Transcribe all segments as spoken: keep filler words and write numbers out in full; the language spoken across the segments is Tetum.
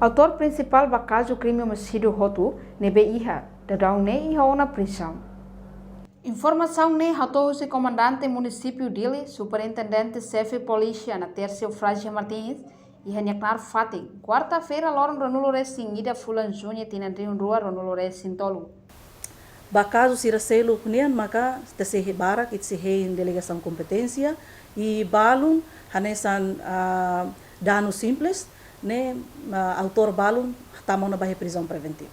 Autór prinsipál ba kazu krime omisídiu hotu ne'ebé iha, daudaun ne'e iha ona prizaun. Informasaun ne'e hato'o husi Komandante Munisípiu Dili, Superintendente Xefe Polísia Natércio Fragia Martins, iha nia knaar fatin, kuarta-feira loron ruanulu-resin-ida fulan Juñu tinan rihun rua ruanulu-resin-tolu. Ba kazu sira seluk nian maka ita sei barak, ita sei hein delegasaun kompeténsia, i balun hanesan, ah, danu simples ne'e, ah, autór balun tama ona ba iha prizaun preventiva.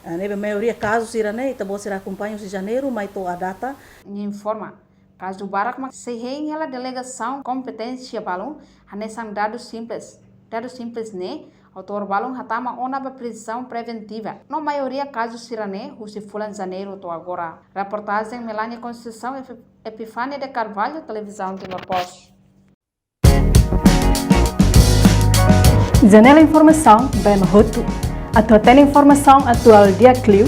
Ah, ne'ebé maioria kazu sira ne'e ita-boot sira akompaña husi Janeiru mai to'o à data. Nia informa, kazu barak mak sei hein hela delegasaun kompeténsia balun hanesan danu simples. Danu simples ne'e, autór balun hatama ona ba prizaun preventiva. No maioria kazu sira ne'e husi fulan Janeiru to'o agora. Reportajen Melania Conceição, Ep-, Epifania de Carvalho, Televizaun Timor Post. Janela informasaun ba ema hotu. Atu hatene informasaun atuál di'ak liu,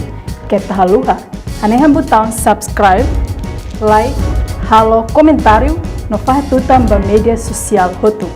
keta haluha hanehan butaun subscribe, like, halo komentáriu no fahe tutan ba média sosiál hotu.